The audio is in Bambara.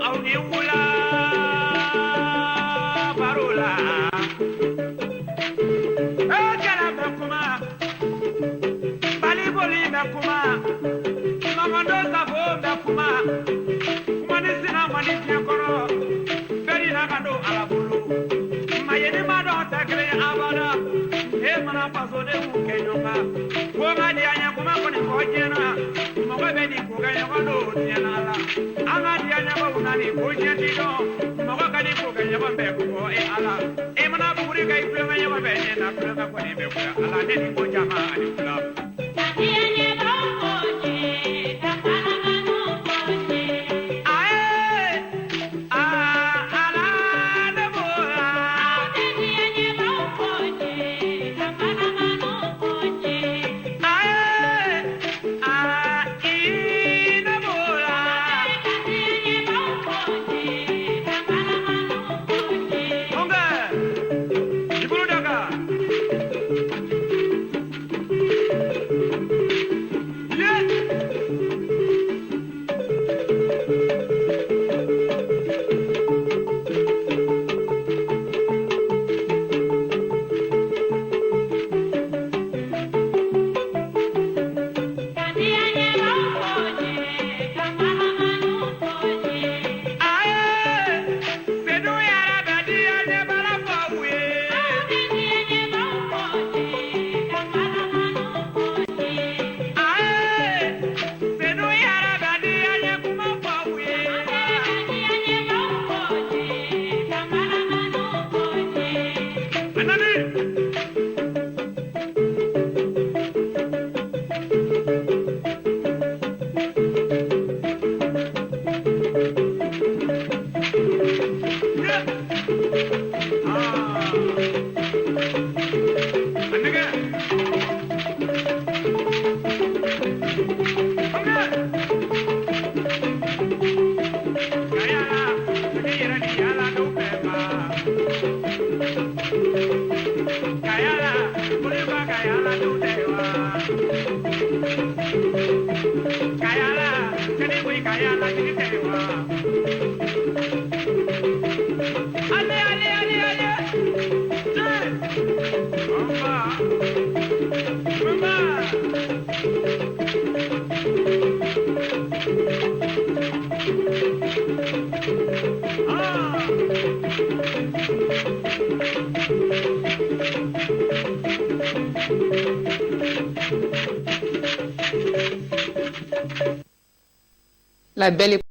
Aw ni wula baro la. E kɛlɛ bɛ kuma, bali boli bɛ kuma, mamando safo bɛ kuma, kuma ni sina mali diɲɛ kɔrɔ, bɛɛ ni ka don ala bolo. Mayeni ma dɔn tɛ kelen abada, e mana fasoden mun kɛ ɲɔgɔn kan, ko ka diya ɲɛ kuma kɔni fɔ diɲɛ na, mɔgɔ bɛ nin ko kɛ ɲɔgɔn don diɲɛ na la. An ka diya ɲɛbaw na nin ko diɲɛ ti dɔn, mɔgɔ ka nin ko kɛ ɲɔgɔn fɛ ko fɔ e ala. E mana buguri kɛ i tulonkɛ ɲɔgɔn fɛ, ɲɛ na tulonkɛ kɔni bɛ goya ala ne ni ko jama ani fila. Aye, aa ala ne bɔra. Aye, aa i ne bɔra. Nka i bolo da kan. Ye. Aye, Sedu yɛrɛ bɛ diya ɲɛbala f'aw ye. Aye, Sedu yɛrɛ bɛ diya ɲɛ kuma f'aw ye. A nani. Ye. Aa. A nɛgɛ. Ɔnkɛ. Kayala, ne yɛrɛ ni yala dɔw fɛ ma. Kayala, boli ba kayala dɔw tɛ wa. Kayala, sani koyi kayala jigi tɛ wa. Ale ale ale ale. Cɛ. Ɔnba. Mama. Ah. La belle